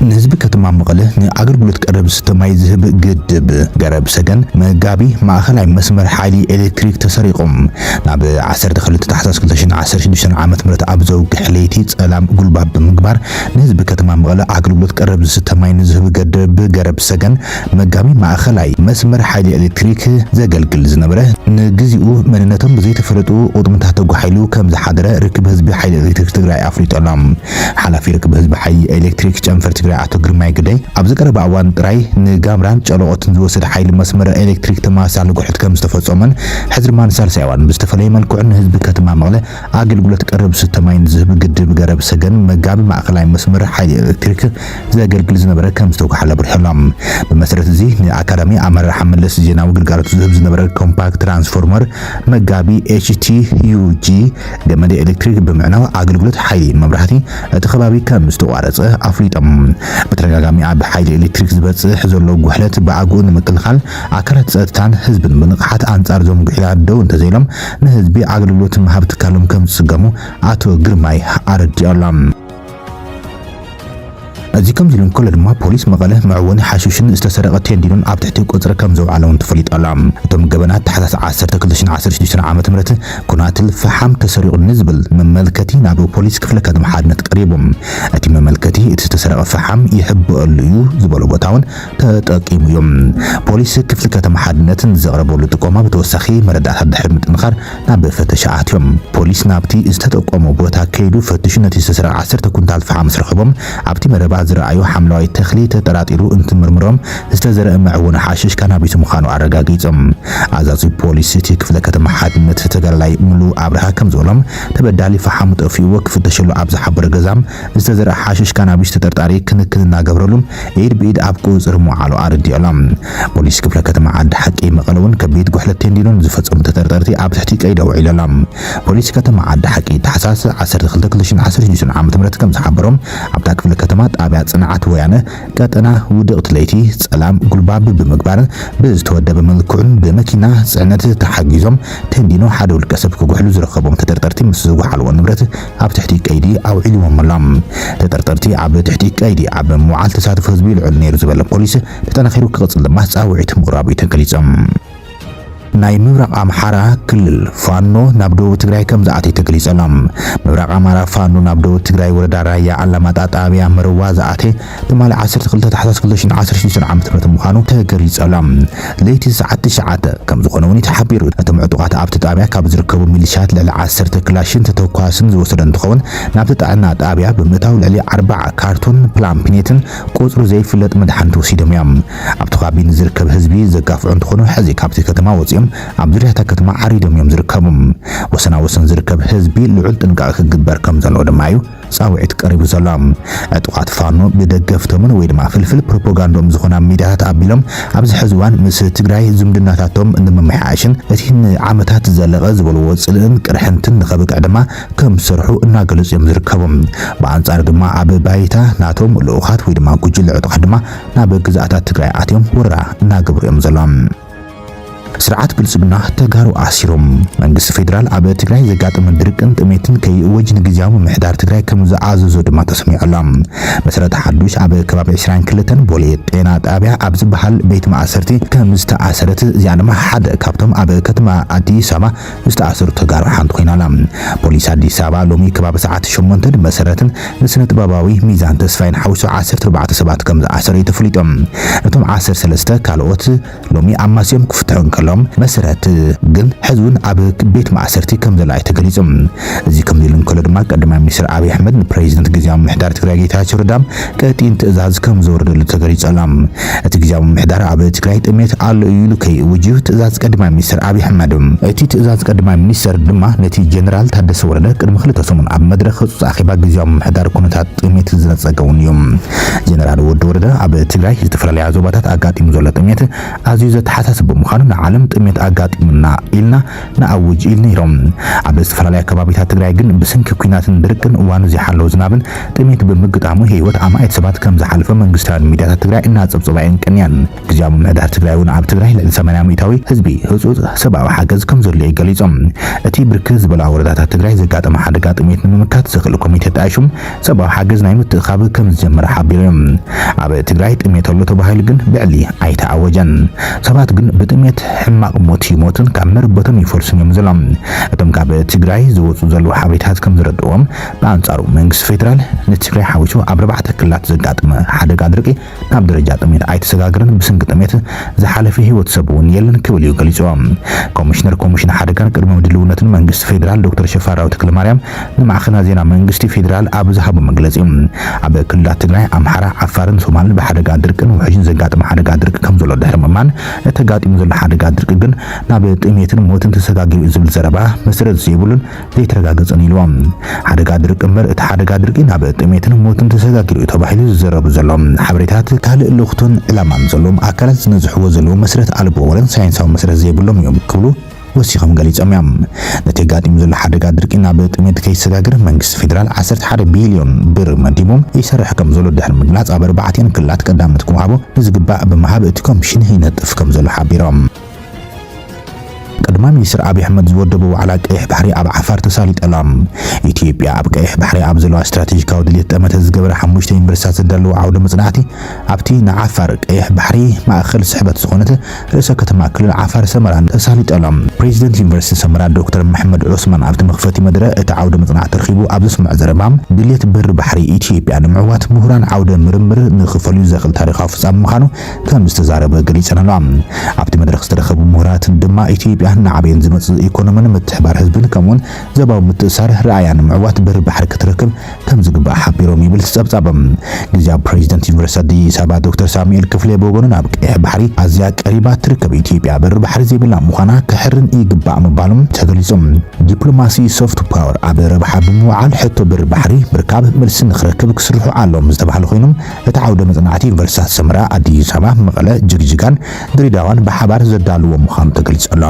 ንህዝቢ ከተማ መቐለ ንኣገልግሎት ቀረብ ዝስተ ማይ ዝህብ ግድብ ገረብ ሰገን መጋቢ ማእኸላይ መስመር ሓይሊ ኤሌክትሪክ ተሰሪቑ። ናብ ዓሰርተ ክልተ ታሕሳስ ክልተ ሽሕን ዓሰርተ ሽዱሽተን ዓመተ ምህረት ኣብ ዘውግሕ ለይቲ ጸላም ጉልባብ ብምግባር ንህዝቢ ከተማ መቐለ ኣገልግሎት ቀረብ ዝስተ ማይ ንዝህብ ገደብ ገረብ ሰገን መጋቢ ማእኸላይ መስመር ሓይሊ ኤሌክትሪክ ዘገልግል ዝነበረ ንግዚኡ መንነቶም ብዘይተፈለጡ ቁጥምታት ተጓሒሉ ከም ዝሓደረ ርክብ ህዝቢ ሓይሊ ኤሌክትሪክ ትግራይ ኣፍሊጡ ኣሎ። ሓላፊ ርክብ ህዝቢ ሓይሊ ኤሌክትሪክ ጨንፈር ትግራይ ኣቶ ግርማይ ግደይ ኣብዚ ቀረባ እዋን ጥራይ ንጋምራን ጨለቆትን ዝወሰድ ሓይሊ መስመር ኤሌክትሪክ ተመሳሳሊ ጉሕት ከም ዝተፈጸመን ሕዚ ድማ ንሳልሳይ እዋን ብዝተፈለየ መልክዑ ንህዝቢ ከተማ መቐለ ኣገልግሎት ቀረብ ዝስተ ማይ ንዝህብ ግድብ ገረብ ሰገን መጋቢ ማእኸላይ መስመር ሓይሊ ኤሌክትሪክ ዘገልግል ዝነበረ ከም ዝተጓሓለ ኣብሪሆም። ብመሰረት እዚ ንኣካዳሚ ኣመራርሓ መለስ ዜናዊ ግልጋሎት ዝህብ ዝነበረ ኮምፓክት ትራንስፎርመር መጋቢ ኤች ቲ ዩ ጂ ገመድ ኤሌክትሪክ ብምዕናው ኣገልግሎት ሓይሊ መብራህቲ እቲ ከባቢ ከም ዝተቋረጸ ኣፍሊጦም። ብተደጋጋሚ ኣብ ሓይሊ ኤሌክትሪክ ዝበጽሕ ዘሎ ጉሕለት ብኣግኡ ንምክልኻል ኣካላት ጸጥታን ህዝብን ብንቕሓት ኣንጻር ዞም ጉሒላት ደው እንተዘይሎም ንህዝቢ ኣገልግሎት ምሃብ ትካሎም ከም ዝጽገሙ ኣቶ ግርማይ ኣረዲኡ ኣሎ። እዚ ከምዚ ኢሉ እንከሎ ድማ ፖሊስ መቐለ መዕወኒ ሓሽሽን ዝተሰረቐ ቴንዲኖን ኣብ ትሕቲ ቁፅሪ ከም ዘውዓለ እውን ተፈሊጡ ኣሎ። እቶም ገበናት ታሕሳስ ዓሰርተ ክልተ ሽሕን ዓሰርተ ሽዱሽተን ዓመተ ምህረት ኩናትል ፈሓም ተሰሪቑ ንዝብል መመልከቲ ናብ ፖሊስ ክፍለ ከተማ ሓድነት ቀሪቡ። እቲ መመልከቲ እቲ ዝተሰረቐ ፈሓም ይሕበአሉ እዩ ዝበሎ ቦታ እውን ተጠቂሙ እዩ። ፖሊስ ክፍለ ከተማ ሓድነት ንዘቕረበሉ ጥቆማ ብተወሳኺ መረዳእታ ድሕሪ ምጥንኻር ናብ ፈተሻ ኣትዮም። ፖሊስ ናብቲ ዝተጠቆመ ቦታ ከይዱ ፈቲሹ ነቲ ዝተሰረቐ ዓሰርተ ኩንታል ፈሓም ምስ ረኸቦም ኣብቲ መረባ ዝረኣዩ ሓምለዋይ ተኽሊ ተጠራጢሩ እንትምርምሮም ዝተዘርአ መዕወኒ ሓሽሽ ካናቢስ ምዃኑ ኣረጋጊጾም። ኣዛዚ ፖሊስ እቲ ክፍለ ከተማ ሓድነት ተጋዳላይ ሙሉ ኣብርሃ ከም ዝበሎም ተበዳሊ ፈሓሙ ጠፊእዎ ክፍተሸሉ ኣብ ዝሓበረ ገዛ ዝተዘርአ ሓሽሽ ካናቢስ ተጠርጣሪ ክንክን እናገብረሉ ኢድ ብኢድ ኣብ ቁፅፅር ምውዓሉ ኣረዲኡ ኣሎ። ፖሊስ ክፍለ ከተማ ዓዲ ሓቂ መቐለ እውን ከቢድ ጉሕለት ቴንዲኖን ዝፈፀሙ ተጠርጠርቲ ኣብ ትሕቲ ቀይዲ ኣውዒሉ ኣሎ። ፖሊስ ከተማ ዓዲ ሓቂ ታሕሳስ ዓሰርተ ክልተ ክልተ ሽሕን ዓሰርተ ሽዱሽተን ዓመተ ምህረት ከም ዝሓበሮም ኣብታ ክፍለ ከተማ ጣብያ ፅንዓት ወያነ ቀጠና ውድቕቲ ለይቲ ጸላም ጉልባብ ብምግባር ብዝተወደበ መልክዑን ብመኪና ጽዕነት ተሓጊዞም ቴንዲኖ ሓደ ውልቀ ሰብ ክጉሕሉ ዝረኸቦም ተጠርጠርቲ ምስ ዝጓሓልዎ ንብረት ኣብ ትሕቲ ቀይዲ ኣውዒልዎም ኣሎ። ተጠርጠርቲ ኣብ ትሕቲ ቀይዲ ኣብ ምውዓል ተሳትፎ ህዝቢ ልዑል ነይሩ ዝበለ ፖሊስ ተጠናኺሩ ክቕጽል ድማ ጻውዒት ምቕራቡ እዩ ተገሊጾም። ናይ ምብራቕ ኣምሓራ ክልል ፋኖ ናብ ደቡብ ትግራይ ከም ዝኣተየ ተገሊጹ ኣሎ። ምብራቕ ኣምሓራ ፋኖ ናብ ደቡብ ትግራይ ወረዳ ራያ ኣላማጣ ጣብያ መረዋ ዝኣተየ ትማሊ ዓሰርተ ክልተ ታሕሳስ ክልተ ሽሕን ዓሰርተ ሽዱሽተን ዓመተ ምህረት ምዃኑ ተገሊጹ ኣሎ። ለይቲ ሰዓት ትሽዓተ ከም ዝኾነ እውን እዩ ተሓቢሩ። እቶም ዕጡቓት ኣብቲ ጣብያ ካብ ዝርከቡ ሚሊሻት ልዕሊ ዓሰርተ ክላሽን ተተኳስን ዝወሰደ እንትኸውን ናብቲ ጥዕና ጣብያ ብምእታው ልዕሊ ኣርባዓ ካርቶን ፕላምፕኔትን ቁጽሩ ዘይፍለጥ መድሓኒት ወሲዶም እዮም። ኣብቲ ከባቢ ንዝርከብ ህዝቢ ዘጋፍዑ እንትኾኑ፣ ሕዚ ካብቲ ከተማ ወፂኦም ኣብ ዙርያ እታ ከተማ ዓሪዶም እዮም ዝርከቡ። ወሰና ወሰን ዝርከብ ህዝቢ ልዑል ጥንቃቐ ክግበር ከም ዘለዎ ድማ እዩ ፃውዒት ቀሪቡ ዘሎ። ዕጡቓት ፋኖ ብደገፍቶምን ወይ ድማ ፍልፍል ፕሮፓጋንዶም ዝኾና ሚድያታት ኣቢሎም ኣብዚ ሕዚ እዋን ምስ ትግራይ ዝምድናታቶም ንምምሕያሽን እቲ ንዓመታት ዝዘለቐ ዝበልዎ ፅልእን ቅርሕንትን ንኸብቅዕ ድማ ከም ዝሰርሑ እናገለጹ እዮም ዝርከቡ። ብኣንጻሩ ድማ ኣብ ባይታ ናቶም ልኡኻት ወይ ድማ ጉጅለ ዕጡቓት ድማ ናብ ግዝኣታት ትግራይ ኣትዮም ወረራ እናገበሩ እዮም ዘለዉ። ስርዓት ብልጽግና ተጋሩ ኣሲሮም። መንግስቲ ፌደራል ኣብ ትግራይ ዘጋጠመ ድርቅን ጥሜትን ከይእወጅ ንግዝያዊ ምምሕዳር ትግራይ ከም ዝኣዘዞ ድማ ተሰሚዑ ኣሎ። መሰረት ሓዱሽ ኣብ ከባቢ ዕስራን ክልተን ቦሌ ጤና ጣብያ ኣብ ዝበሃል ቤት ማእሰርቲ ከም ዝተኣሰረት እዚኣ ድማ ሓደ ካብቶም ኣብ ከተማ ኣዲስ ኣበባ ዝተኣሰሩ ተጋሩ ሓንቲ ኮይና ኣላ። ፖሊስ ኣዲስ ኣበባ ሎሚ ከባቢ ሰዓት ሸሞንተ ብመሰረትን ንስነ ጥበባዊ ሚዛን ተስፋይን ሓዊሱ ዓሰርተ ኣርባዕተ ሰባት ከም ዝኣሰረ እዩ ተፈሊጡ። እቶም ዓሰርተ ሰለስተ ካልኦት ሎሚ ኣማስዮም ክፍትሑ እንከሎም መሰረት ግን ሕዚ እውን ኣብ ቤት ማእሰርቲ ከም ዘላ እዩ ተገሊጹ። እዚ ከምዚ ኢሉ እንከሎ ድማ ቀዳማይ ሚኒስትር ኣብይ ኣሕመድ ንፕሬዚደንት ግዝያዊ ምምሕዳር ትግራይ ጌታቸው ረዳ ቀጢን ትእዛዝ ከም ዘወረደሉ ተገሊጹ ኣሎ። እቲ ግዝያዊ ምምሕዳር ኣብ ትግራይ ጥሜት ኣሎ እዩ ኢሉ ከይእውጅ እዩ ትእዛዝ ቀዳማይ ሚኒስትር ኣብይ ኣሕመድ። እቲ ትእዛዝ ቀዳማይ ሚኒስትር ድማ ነቲ ጀነራል ታደሰ ወረደ ቅድሚ ክልተ ሰሙን ኣብ መድረኽ ህጹጽ ኣኼባ ግዝያዊ ምምሕዳር ኩነታት ጥሜት ዝነጸገ እውን እዩ። ጀነራል ወዲ ወረደ ኣብ ትግራይ ዝተፈላለያ ዞባታት ኣጋጢሙ ዘሎ ጥሜት ኣዝዩ ዘተሓሳስብ ብምዃኑ ንዓለም ለም ጥሜት ኣጋጢሙና ኢልና ንኣውጅ ኢሉ ነይሮም። ኣብ ዝተፈላለዩ ከባቢታት ትግራይ ግን ብሰንኪ ኲናትን ድርቅን እዋኑ ዘይሓለወ ዝናብን ጥሜት ብምግጣሙ ህይወት ኣማኢት ሰባት ከም ዝሓለፈ መንግስታውያን ሚዲያታት ትግራይ እናጸብጸባ እየን ቀንየን። ግዝያዊ ምምሕዳር ትግራይ እውን ኣብ ትግራይ ልዕሊ ሰማንያ ሚእታዊ ህዝቢ ህጹጽ ሰብኣዊ ሓገዝ ከም ዘሎ እዩ ገሊጾም። እቲ ብርክት ዝበላ ወረዳታት ትግራይ ዘጋጠመ ሓደጋ ጥሜት ንምምካት ዝኽእል ኮሚቴ ተጣይሹም ሰብኣዊ ሓገዝ ናይ ምትእኻብ ከም ዝጀመረ ሓቢሩ እዩ። ኣብ ትግራይ ጥሜት ኣሎ ተባሂሉ ግን ብዕሊ ኣይተኣወጀን። ሰባት ግን ብጥሜት ሕማቕ ሞት ይሞቱን ካብ መረበቶም ይፈልሱን እዮም ዘለዉ። እቶም ካብ ትግራይ ዝወፁ ዘለዉ ሓበሬታት ከም ዝረድእዎም፣ ብኣንጻሩ መንግስቲ ፌደራል ንትግራይ ሓዊሱ ኣብ ኣርባዕተ ክልላት ዘጋጠመ ሓደጋ ድርቂ ናብ ደረጃ ጥሜት ኣይተሰጋገረን፣ ብሰንኪ ጥሜት ዝሓለፈ ህይወት ሰብ እውን የለን ክብል እዩ ገሊጹ። ኮሚሽነር ኮሚሽን ሓደጋን ቅድመ ድልውነትን መንግስቲ ፌደራል ዶክተር ሽፈራው ተክለማርያም ንማዕኸናት ዜና መንግስቲ ፌደራል ኣብ ዝሃቦ መግለጺ፣ ኣብ ክልላት ትግራይ፣ ኣምሓራ፣ ዓፋርን ሶማልን ብሓደጋ ድርቅን ውሕጅን ዘጋጠመ ሓደጋ ድርቂ ከም ዘሎ ድሕሪ ምእማን፣ እቲ ኣጋጢሙ ዘሎ ሓደጋ ድርቂ ግን ናብ ጥሜትን ሞትን ተሰጋጊሩ እዩ ዝብል ዘረባ መሰረት ዘይብሉን ዘይተረጋገጸን ኢልዎም። ሓደጋ ድርቂ እምበር እቲ ሓደጋ ድርቂ ናብ ጥሜትን ሞትን ተሰጋጊሩ እዩ ተባሂሉ ዝዘረቡ ዘሎ ሓበሬታት ካልእ ልኽቶን ዕላማን ዘለዎም ኣካላት ዝነዝሕዎ ዘለዉ መሰረት ኣልቦ ወረን ሳይንሳዊ መሰረት ዘይብሎም እዮም ክብሉ ወሲኾም ገሊጾም እዮም። ነቲ ኣጋጢሙ ዘሎ ሓደጋ ድርቂ ናብ ጥሜት ከይሰጋገር መንግስቲ ፌደራል ዓሰርተ ሓደ ቢልዮን ብር መዲቡ ይሰርሕ ከም ዘሎ ድሕሪ ምግላጽ፣ ኣብ ኣርባዕቲኦን ክልላት ቀዳምነት ክወሃቦ ንዝግባእ ብምሃብ እቲ ኮሚሽን ይነጥፍ ከም ዘሎ ሓቢሮም። ቀዳማይ ሚኒስትር ኣብይ ኣሕመድ ዝወደቦ ዋዕላ ቀይሕ ባሕሪ ኣብ ዓፋር ተሳሊጡ ኣሎ። ኢትዮጵያ ኣብ ቀይሕ ባሕሪ ኣብ ዘለዋ ስትራቴጂካዊ ድሌት ጠመተ ዝገበረ ሓሙሽተ ዩኒቨርሲታት ዘዳለዎ ዓውደ መጽናዕቲ ኣብቲ ንዓፋር ቀይሕ ባሕሪ ማእኸል ስሕበት ዝኾነት ርእሰ ከተማ ክልል ዓፋር ሰመራ ተሳሊጡ ኣሎ። ፕሬዚደንት ዩኒቨርሲቲ ሰመራ ዶክተር መሐመድ ዑስማን ኣብቲ መኽፈቲ መድረ እቲ ዓውደ መጽናዕቲ ረኺቡ ኣብ ዘስምዖ ዘረባ፣ ድሌት በሪ ባሕሪ ኢትዮጵያ ንምዕዋት ምሁራን ዓውደ ምርምር ንኽፈልዩ ዘኽእል ታሪኻዊ ፍጻመ ምዃኑ ከም ዝተዛረበ ገሊጸን ኣለዋ። ኣብቲ መድረኽ ዝተረኸቡ ምሁራትን ድማ ኢትዮጵያ ንዓበየን ዝመጽእ ኢኮኖምን ምትሕባር ህዝብን ከምኡውን ዘባዊ ምትእሳር ረኣያ ንምዕዋት በሪ ባሕሪ ክትረክብ ከም ዝግባእ ሓቢሮም ይብል እቲ ጸብጻብ። ግዝያዊ ፕሬዚደንት ዩኒቨርሲቲ ኣዲስ ኣበባ ዶክተር ሳሙኤል ክፍሌ ብወገኑ ናብ ቀይሕ ባሕሪ ኣዝያ ቀሪባ ትርከብ ኢትዮጵያ በሪ ባሕሪ ዘይብላ ምዃና ክሕርን ይግባእ ምባሎም ተገሊጹ። ዲፕሎማሲ ሶፍት ፓወር ኣብ ረብሓ ብምውዓል ሕቶ በሪ ባሕሪ ምርካብ መልሲ ንኽረክብ ክስርሑ ኣለዎም ዝተባህለ ኮይኖም እቲ ዓውደ መጽናዕቲ ዩኒቨርሲታት ሰመራ፣ ኣዲስ ኣበባ፣ መቐለ፣ ጅግጅጋን ድሬዳዋን ብሓባር ዘዳልዎ ምዃኑ ተገሊጹ ኣሎ።